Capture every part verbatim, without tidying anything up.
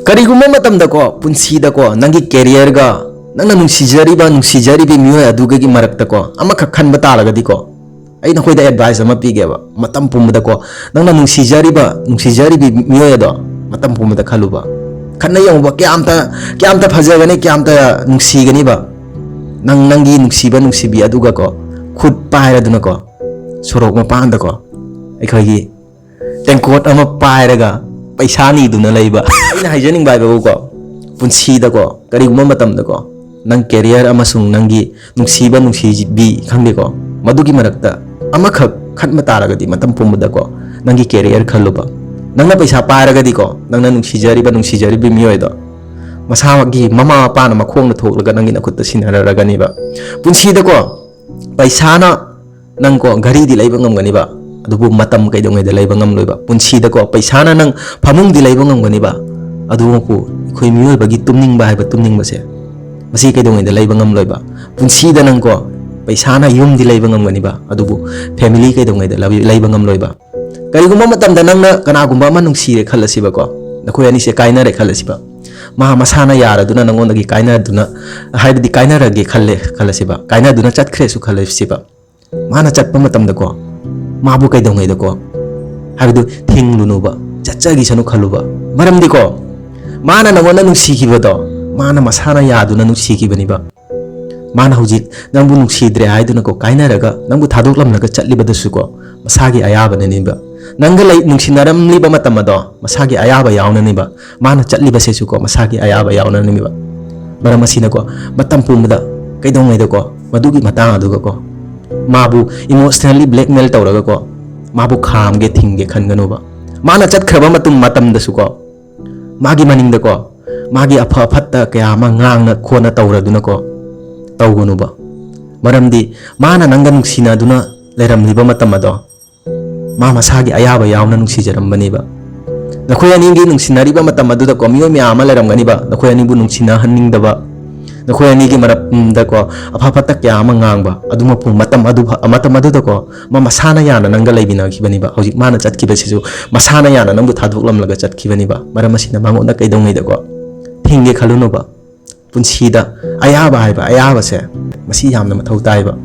ꯀꯔꯤꯒꯨꯝꯕ ꯃꯇꯝꯗꯀꯣ, ꯄꯨꯟꯁꯤꯗꯀꯣ, ꯅꯪꯒꯤ careerꯒ ꯅꯪꯅ ꯅꯨꯡꯁꯤꯖꯔꯤꯕ, ꯅꯨꯡꯁꯤꯖꯔꯤꯕꯤ ꯃꯤꯑꯣꯏ ꯑꯗꯨꯒꯒꯤ ꯃꯔꯛꯇꯀꯣ, ꯑꯃꯈꯛ ꯈꯟꯕ ꯇꯥꯔꯒꯗꯤꯀꯣ, ꯑꯩ ꯅꯈꯣꯏꯗ advice ꯑꯃ ꯄꯤꯒꯦꯕ꯫ ꯃꯇꯝ ꯄꯨꯝꯕꯗꯀꯣ, ꯅꯪꯅ ꯅꯨꯡꯁꯤꯖꯔꯤꯕ, ꯅꯨꯡꯁꯤꯖꯔꯤꯕꯤ ꯃꯤꯑꯣꯏ ꯑꯗꯣ ꯃꯇꯝ ꯄꯨꯝꯕꯗ ꯈꯜꯂꯨꯕ꯫ ꯈꯟꯅ ꯌꯦꯡꯉꯨꯕ, ꯀꯌꯥꯝꯇ, ꯀꯌꯥꯝꯇ ꯐꯖꯒꯅꯤ, ꯀꯌꯥꯝꯇ ꯅꯨꯡꯁꯤꯒꯅꯤꯕ꯫ ꯅꯪ, ꯅꯪꯒꯤ ꯅꯨꯡꯁꯤꯕ, ꯅꯨꯡꯁꯤꯕꯤ ꯑꯗꯨꯒꯀꯣ, ꯈꯨꯠ ꯄꯥꯏꯔꯗꯨꯅꯀꯣ, ꯁꯣꯔꯣꯛ ꯃꯄꯥꯟꯗꯀꯣ, ꯑꯩꯈꯣꯏꯒꯤ ꯇꯦꯡꯀꯣꯠ ꯑꯃ ꯄꯥꯏꯔꯒ ꯄꯩꯁꯥ ꯅꯤꯗꯨꯅ ꯂꯩꯕ꯫ ꯑꯩꯅ ꯍꯥꯏꯖꯅꯤꯡꯕ ꯍꯥꯏꯕꯕꯨꯀꯣ, ꯄꯨꯟꯁꯤꯗꯀꯣ, ꯀꯔꯤꯒꯨꯝꯕ ꯃꯇꯝꯗꯀꯣ, ꯅꯪ career ꯑꯃꯁꯨꯡ ꯅꯪꯒꯤ ꯅꯨꯡꯁꯤꯕ, ꯅꯨꯡꯁꯤꯕꯤ ꯈꯪꯗꯦꯀꯣ, ꯃꯗꯨꯒꯤ ꯃꯔꯛꯇ ꯑꯃꯈꯛ ꯈꯟꯕ ꯇꯥꯔꯒꯗꯤ, ꯃꯇꯝ ꯄꯨꯝꯕꯗꯀꯣ, ꯅꯪꯒꯤ career ꯈꯜꯂꯨꯕ꯫ ꯅꯪꯅ ꯄꯩꯁꯥ ꯄꯥꯏꯔꯒꯗꯤꯀꯣ, ꯅꯪꯅ ꯅꯨꯡꯁꯤꯖꯔꯤꯕ, ꯅꯨꯡꯁꯤꯖꯔꯤꯕꯤ ꯃꯤꯑꯣꯏꯗꯣ, ꯃꯁꯥꯒꯤ ꯃꯃꯥ ꯃꯄꯥꯅ ꯃꯈꯣꯡꯗ ꯊꯣꯛꯂꯒ ꯅꯪꯒꯤ ꯅꯈꯨꯠꯇ ꯁꯤꯟꯅꯔꯛꯑꯒꯅꯤꯕ꯫ ꯄꯨꯟꯁꯤꯗꯀꯣ, ꯄꯩꯁꯥꯅ ꯅꯪꯀꯣ, ꯘꯔꯤꯗꯤ ꯂꯩꯕ ꯉꯝꯒꯅꯤꯕ, ꯑꯗꯨꯕꯨ ꯃꯇꯝ ꯀꯩꯗꯧꯉꯩꯗ ꯂꯩꯕ ꯉꯝꯂꯣꯏꯕ꯫ ꯄꯨꯟꯁꯤꯗꯀꯣ, ꯄꯩꯁꯥꯅ ꯅꯪ ꯐꯃꯨꯡꯗꯤ ꯂꯩꯕ ꯉꯝꯒꯅꯤꯕ, ꯑꯗꯨꯕꯨ ꯑꯩꯈꯣꯏ ꯃꯤꯑꯣꯏꯕꯒꯤ ꯇꯨꯝꯅꯤꯡꯕ ꯍꯥꯏꯕ ꯇꯨꯝꯅꯤꯡꯕꯁꯦ, ꯃꯁꯤ ꯀꯩꯗꯧꯉꯩꯗ ꯂꯩꯕ ꯉꯝꯂꯣꯏꯕ꯫ ꯄꯨꯟꯁꯤꯗ ꯅꯪꯀꯣ, ꯄꯩꯁꯥꯅ ꯌꯨꯝꯗꯤ ꯂꯩꯕ ꯉꯝꯒꯅꯤꯕ, ꯑꯗꯨꯕꯨ family ꯀꯩꯗꯧꯉꯩꯗ ꯂꯩꯕ ꯉꯝꯂꯣꯏꯕ꯫ ꯀꯔꯤꯒꯨꯝꯕ ꯃꯇꯝꯗ ꯅꯪꯅ ꯀꯅꯥꯒꯨꯝꯕ ꯑꯃ ꯅꯨꯡꯁꯤꯔꯦ ꯈꯜꯂꯁꯤꯕꯀꯣ, ꯅꯈꯣꯏ ꯑꯅꯤꯁꯦ ꯀꯥꯏꯅꯔꯦ ꯈꯜꯂꯁꯤꯕ, ꯃꯥ ꯃꯁꯥꯅ ꯌꯥꯔꯗꯨꯅ ꯅꯪꯉꯣꯟꯗꯒꯤ ꯀꯥꯏꯅꯗꯨꯅ, ꯍꯥꯏꯕꯗꯤ ꯀꯥꯏꯅꯔꯒꯦ ꯈꯜꯂꯦ ꯈꯜꯂꯁꯤꯕ, ꯀꯥꯏꯅꯗꯨꯅ ꯆꯠꯈ꯭ꯔꯦꯁꯨ ꯈꯜꯂꯁꯤꯕ, ꯃꯥꯅ ꯆꯠꯄ ꯃꯇꯝꯗꯀꯣ, ꯃꯥꯕꯨ ꯀꯩꯗꯧꯉꯩꯗꯀꯣ, ꯍꯥꯏꯕꯗꯨ ꯊꯤꯡꯂꯨꯅꯨꯕ, ꯆꯠꯆꯈꯤꯁꯅꯨ ꯈꯜꯂꯨꯕ꯫ ꯃꯔꯝꯗꯤꯀꯣ, ꯃꯥꯅ ꯅꯪꯉꯣꯟꯗ ꯅꯨꯡꯁꯤꯈꯤꯕꯗꯣ, ꯃꯥꯅ ꯃꯁꯥꯅ ꯌꯥꯗꯨꯅ ꯅꯨꯡꯁꯤꯈꯤꯕꯅꯤꯕ꯫ ꯃꯥꯅ ꯍꯧꯖꯤꯛ ꯅꯪꯕꯨ ꯅꯨꯡꯁꯤꯗ꯭ꯔꯦ ꯍꯥꯏꯗꯨꯅꯀꯣ, ꯀꯥꯏꯅꯔꯒ ꯅꯪꯕꯨ ꯊꯥꯗꯣꯛꯂꯝꯂꯒ ꯆꯠꯂꯤꯕꯗꯨꯁꯨꯀꯣ, ꯃꯁꯥꯒꯤ ꯑꯌꯥꯕꯅꯅꯤꯕ꯫ ꯅꯪꯒ ꯂꯩ, ꯅꯨꯡꯁꯤꯅꯔꯝꯂꯤꯕ ꯃꯇꯝ ꯑꯗꯣ ꯃꯁꯥꯒꯤ ꯑꯌꯥꯕ ꯌꯥꯎꯅꯅꯤꯕ꯫ ꯃꯥꯅ ꯆꯠꯂꯤꯕꯁꯤꯁꯨꯀꯣ, ꯃꯁꯥꯒꯤ ꯑꯌꯥꯕ ꯌꯥꯎꯅꯅꯤꯕ꯫ ꯃꯔꯝ ꯑꯁꯤꯅꯀꯣ, ꯃꯇꯝ ꯄꯨꯝꯕꯗ ꯀꯩꯗꯧꯉꯩꯗꯀꯣ, ꯃꯗꯨꯒꯤ ꯃꯇꯥꯡ ꯑꯗꯨꯒꯀꯣ, ꯃꯥꯕꯨ emotionally blackmail ꯇꯧꯔꯒꯀꯣ, ꯃꯥꯕꯨ ꯈꯥꯝꯒꯦ ꯊꯤꯡꯒꯦ ꯈꯟꯒꯅꯨꯕ꯫ ꯃꯥꯅ ꯆꯠꯈ꯭ꯔꯕ ꯃꯇꯝ, ꯃꯇꯝꯗꯁꯨꯀꯣ, ꯃꯥꯒꯤ ꯃꯅꯤꯡꯗꯀꯣ, ꯃꯥꯒꯤ ꯑꯐ ꯐꯠꯇ ꯀꯌꯥ ꯑꯃ ꯉꯥꯡꯅ ꯈꯣꯠꯅ ꯇꯧꯔꯗꯨꯅꯀꯣ, ꯇꯧꯒꯅꯨꯕ꯫ ꯃꯔꯝꯗꯤ ꯃꯥꯅ ꯅꯪꯒ ꯅꯨꯡꯁꯤꯅꯗꯨꯅ ꯂꯩꯔꯝꯂꯤꯕ ꯃꯇꯝ ꯑꯗꯣ, ꯃꯥ ꯃꯁꯥꯒꯤ ꯑꯌꯥꯕ ꯌꯥꯎꯅ ꯅꯨꯡꯁꯤꯖꯔꯝꯕꯅꯦꯕ꯫ ꯅꯈꯣꯏ ꯑꯅꯤꯒꯤ ꯅꯨꯡꯁꯤꯅꯔꯤꯕ ꯃꯇꯝ ꯑꯗꯨꯗꯀꯣ, ꯃꯤꯑꯣꯏ ꯃꯌꯥꯝ ꯑꯃ ꯂꯩꯔꯝꯒꯅꯤꯕ, ꯅꯈꯣꯏ ꯑꯅꯤꯕꯨ ꯅꯨꯡꯁꯤꯅꯍꯟꯅꯤꯡꯗꯕ, ꯅꯈꯣꯏ ꯑꯅꯤꯒꯤ ꯃꯔꯝꯗꯀꯣ ꯑꯐ ꯐꯠꯇ ꯀꯌꯥ ꯑꯃ ꯉꯥꯡꯕ ꯑꯗꯨꯃꯛꯄꯨ ꯃꯇꯝ ꯑꯗꯨ, ꯃꯇꯝ ꯑꯗꯨꯗꯀꯣ ꯃꯥ ꯃꯁꯥꯅ ꯌꯥꯅ ꯅꯪꯒ ꯂꯩꯃꯤꯟꯅꯈꯤꯕꯅꯤꯕ꯫ ꯍꯧꯖꯤꯛ ꯃꯥꯅ ꯆꯠꯈꯤꯕꯁꯤꯁꯨ ꯃꯁꯥꯅ ꯌꯥꯅ ꯅꯪꯕꯨ ꯊꯥꯗꯣꯛꯂꯝꯂꯒ ꯆꯠꯈꯤꯕꯅꯤꯕ꯫ ꯃꯔꯝ ꯑꯁꯤꯅ ꯃꯉꯣꯟꯗ ꯀꯩꯗꯧꯉꯩꯗꯀꯣ ꯊꯤꯡꯒꯦ ꯈꯜꯂꯨꯅꯨꯕ꯫ ꯄꯨꯟꯁꯤꯗ ꯑꯌꯥꯕ ꯍꯥꯏꯕ, ꯑꯌꯥꯕꯁꯦ ꯃꯁꯤ ꯌꯥꯝꯅ ꯃꯊꯧ ꯇꯥꯏꯕ꯫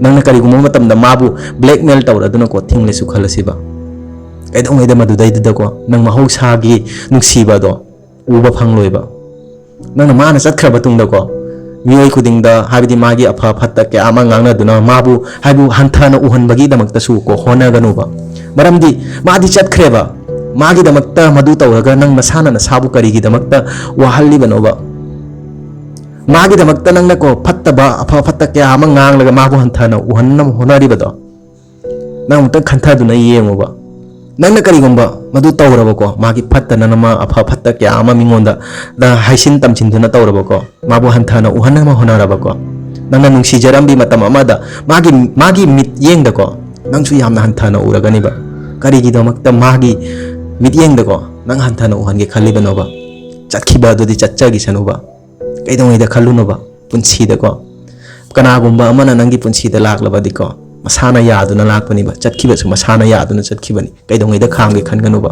ꯅꯪꯅ ꯀꯔꯤꯒꯨꯝꯕ ꯃꯇꯝꯗ ꯃꯥꯕꯨ blackmail ꯇꯧꯔꯗꯨꯅꯀꯣ ꯊꯤꯡꯂꯦꯁꯨ ꯈꯜꯂꯁꯤꯕ, ꯀꯩꯗꯧꯉꯩꯗ ꯃꯗꯨꯗꯩꯗꯨꯗꯀꯣ ꯅꯪ ꯃꯍꯧꯁꯥꯒꯤ ꯅꯨꯡꯁꯤꯕꯗꯣ ꯎꯕ ꯐꯪꯂꯣꯏꯕ꯫ ꯅꯪꯅ ꯃꯥꯅ ꯆꯠꯈ꯭ꯔꯕ ꯇꯨꯡꯗꯀꯣ ꯃꯤꯑꯣꯏ ꯈꯨꯗꯤꯡꯗ, ꯍꯥꯏꯕꯗꯤ ꯃꯥꯒꯤ ꯑꯐ ꯐꯠꯇ ꯀꯌꯥ ꯑꯃ ꯉꯥꯡꯅꯗꯨꯅ ꯃꯥꯕꯨ ꯍꯥꯏꯕꯨ ꯍꯟꯊꯅ ꯎꯍꯟꯕꯒꯤꯗꯃꯛꯇꯁꯨ ꯀꯣ ꯍꯣꯠꯅꯒꯅꯨꯕ꯫ ꯃꯔꯝꯗꯤ ꯃꯥꯗꯤ ꯆꯠꯈ꯭ꯔꯦꯕ, ꯃꯥꯒꯤꯗꯃꯛꯇ ꯃꯗꯨ ꯇꯧꯔꯒ ꯅꯪ ꯅꯁꯥꯅ ꯅꯁꯥꯕꯨ ꯀꯔꯤꯒꯤꯗꯃꯛꯇ ꯋꯥꯍꯜꯂꯤꯕꯅꯣꯕ? ꯃꯥꯒꯤꯗꯃꯛꯇ ꯅꯪꯅ ꯀꯣ ꯐꯠꯇꯕ ꯑꯐ ꯐꯠꯇ ꯀꯌꯥ ꯑꯃ ꯉꯥꯡꯂꯒ ꯃꯥꯕꯨ ꯍꯟꯊꯅ ꯎꯍꯟꯅꯕ ꯍꯣꯠꯅꯔꯤꯕꯗꯣ ꯅꯪ ꯑꯃꯨꯛꯇꯪ ꯈꯟꯊꯗꯨꯅ ꯌꯦꯡꯉꯨꯕ꯫ ꯅꯪꯅ ꯀꯔꯤꯒꯨꯝꯕ ꯃꯗꯨ ꯇꯧꯔꯕꯀꯣ, ꯃꯥꯒꯤ ꯐꯠꯇꯅꯅꯕ ꯑꯐ ꯐꯠꯇ ꯀꯌꯥ ꯑꯃ ꯃꯤꯉꯣꯟꯗ ꯅ ꯍꯥꯏꯁꯤꯟ ꯇꯝꯁꯤꯟꯗꯨꯅ ꯇꯧꯔꯕꯀꯣ, ꯃꯥꯕꯨ ꯍꯟꯊꯅ ꯎꯍꯟꯅꯕ ꯍꯣꯠꯅꯔꯕꯀꯣ, ꯅꯪꯅ ꯅꯨꯡꯁꯤꯖꯔꯝꯕꯤ ꯃꯇꯝ ꯑꯃꯗ ꯃꯥꯒꯤ, ꯃꯥꯒꯤ ꯃꯤꯠꯌꯦꯡꯗꯀꯣ ꯅꯪꯁꯨ ꯌꯥꯝꯅ ꯍꯟꯊꯅ ꯎꯔꯒꯅꯤꯕ꯫ ꯀꯔꯤꯒꯤꯗꯃꯛꯇ ꯃꯥꯒꯤ ꯃꯤꯠꯌꯦꯡꯗꯀꯣ ꯅꯪ ꯍꯟꯊꯅ ꯎꯍꯟꯒꯦ ꯈꯜꯂꯤꯕꯅꯣꯕ? ꯆꯠꯈꯤꯕ ꯑꯗꯨꯗꯤ ꯆꯠꯆꯈꯤꯁꯅꯨꯕ꯫ ꯀꯩꯗꯧꯉꯩꯗ ꯈꯜꯂꯨꯅꯨꯕ ꯄꯨꯟꯁꯤꯗꯀꯣ꯫ ꯀꯅꯥꯒꯨꯝꯕ ꯑꯃꯅ ꯅꯪꯒꯤ ꯄꯨꯟꯁꯤꯗ ꯂꯥꯛꯂꯕꯗꯤꯀꯣ ꯃꯁꯥꯅ ꯌꯥꯗꯨꯅ ꯂꯥꯛꯄꯅꯤꯕ, ꯆꯠꯈꯤꯕꯁꯨ ꯃꯁꯥꯅ ꯌꯥꯗꯨꯅ ꯆꯠꯈꯤꯕꯅꯤ꯫ ꯀꯩꯗꯧꯉꯩꯗ ꯈꯥꯝꯒꯦ ꯈꯟꯒꯅꯨꯕ꯫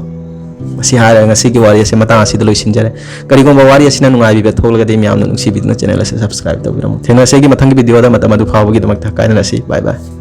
ꯃꯁꯤ ꯍꯥꯏꯔꯒ ꯉꯁꯤꯒꯤ ꯋꯥꯔꯤ ꯑꯁꯤ ꯃꯇꯥꯡ ꯑꯁꯤꯗ ꯂꯣꯏꯁꯤꯟꯖꯔꯦ꯫ ꯀꯔꯤꯒꯨꯝꯕ ꯋꯥꯔꯤ ꯑꯁꯤꯅ ꯅꯨꯡꯉꯥꯏꯕꯤꯕ ꯊꯣꯛꯂꯒꯗꯤ ꯃꯌꯥꯝꯅ ꯅꯨꯡꯁꯤꯕꯤꯗꯨꯅ channel ꯑꯁꯤ subscribe ꯇꯧꯕꯤꯔꯝꯃꯨ꯫ ꯊꯦꯡꯅꯁꯦ ꯑꯩꯒꯤ ꯃꯊꯪꯒꯤ video ꯗ꯫ ꯃꯇꯝ ꯑꯗꯨ ꯐꯥꯎꯕꯒꯤꯗꯃꯛꯇ ꯀꯥꯏꯅꯔꯁꯤ꯫ Bye bye꯫